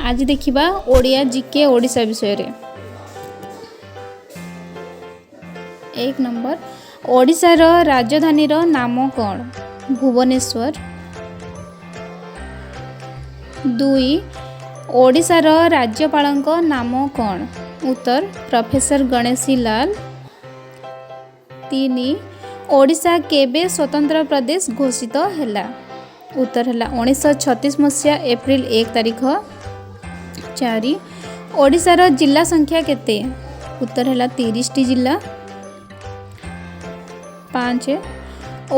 ଆଜି ଦେଖିବା ଓଡ଼ିଆ ଜିକେ ଓଡ଼ିଶା ବିଷୟରେ। 1 ନମ୍ବର, ଓଡ଼ିଶାର ରାଜଧାନୀର ନାମ କ'ଣ? ଭୁବନେଶ୍ୱର। 2, ଓଡ଼ିଶାର ରାଜ୍ୟପାଳଙ୍କ ନାମ କ'ଣ? ଉତ୍ତର ପ୍ରଫେସର ଗଣେଶୀ ଲାଲ। 3, ଓଡ଼ିଶା କେବେ ସ୍ୱତନ୍ତ୍ର ପ୍ରଦେଶ ଘୋଷିତ ହେଲା? ଉତ୍ତର ହେଲା 1936 ମସିହା ଏପ୍ରିଲ 1 ତାରିଖ। 4, ଓଡ଼ିଶାର ଜିଲ୍ଲା ସଂଖ୍ୟା କେତେ? ଉତ୍ତର ହେଲା 30ଟି ଜିଲ୍ଲା। 5,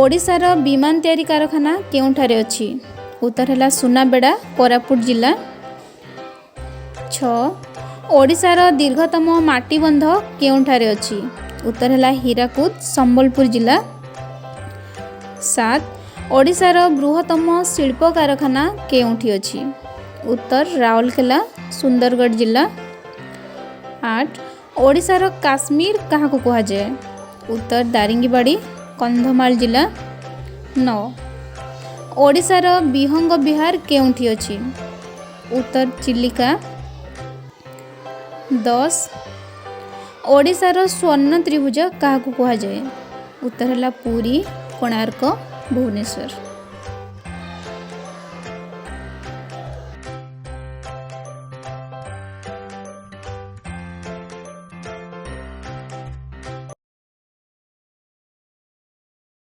ଓଡ଼ିଶାର ବିମାନ ତିଆରି କାରଖାନା କେଉଁଠାରେ ଅଛି? ଉତ୍ତର ହେଲା ସୁନାବେଡ଼ା, କୋରାପୁଟ ଜିଲ୍ଲା। 6, ଓଡ଼ିଶାର ଦୀର୍ଘତମ ମାଟିବନ୍ଧ କେଉଁଠାରେ ଅଛି? ଉତ୍ତର ହେଲା ହୀରାକୁଦ, ସମ୍ବଲପୁର ଜିଲ୍ଲା। 7, ଓଡ଼ିଶାର ବୃହତ୍ତମ ଶିଳ୍ପ କାରଖାନା କେଉଁଠି ଅଛି? ଉତ୍ତର ରାଉରକେଲା, ସୁନ୍ଦରଗଡ଼ ଜିଲ୍ଲା। 8, ଓଡ଼ିଶାର କାଶ୍ମୀର କାହାକୁ କୁହାଯାଏ? ଉତ୍ତର ଦାରିଙ୍ଗିବାଡ଼ି, କନ୍ଧମାଳ ଜିଲ୍ଲା। 9, ଓଡ଼ିଶାର ବିହଙ୍ଗ ବିହାର କେଉଁଠି ଅଛି? ଉତ୍ତର ଚିଲିକା। 10, ଓଡ଼ିଶାର ସ୍ୱର୍ଣ୍ଣ ତ୍ରିଭୁଜ କାହାକୁ କୁହାଯାଏ? ଉତ୍ତର ହେଲା ପୁରୀ, କୋଣାର୍କ, ଭୁବନେଶ୍ୱର।